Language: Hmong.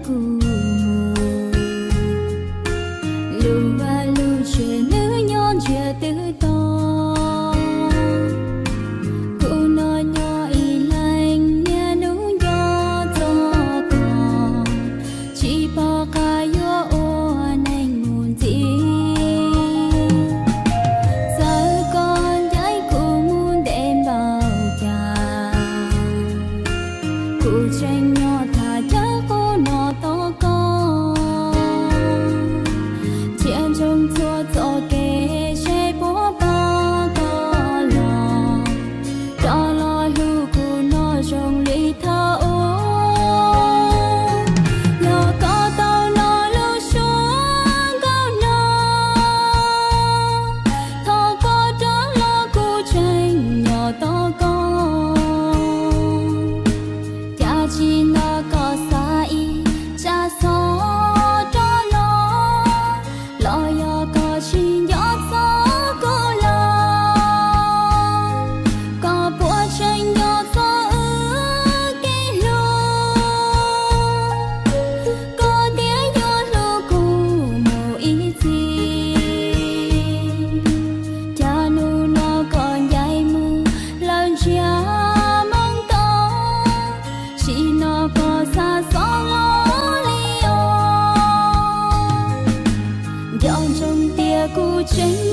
Lub vaj lub tsev nws nyob ntsiag twb to, kuv no nyob ib leeg niaj hnub nco txog koj, tsis pom qab yuav ua neej mus ntxiv. Txawm koj ncaim kuv mus ntev npaum cas, kuv tseem nyob thaj chaw qub no tos koj. Ntsia ntsoov txhua txoj kev seb puas pom koj los, rov los hlub kuv no zoo li thaum ub. Yog koj tau hnov lub suab nkauj no thov koj rov los, kuv tseem nyob tos koj. Cas tsis hnov koj xa ib tsab xov rov los, los yog koj tsis nco txog kuv los, koj puas tseem nco txog wb kev hlub, koj thiaj yuav hlub kuv mus ib txhis. Cas hnub no koj ncaim mus lawm ntsiag moo to, tsis hnov koj xa xov los li os. Nco ntsoov tias kuv tseem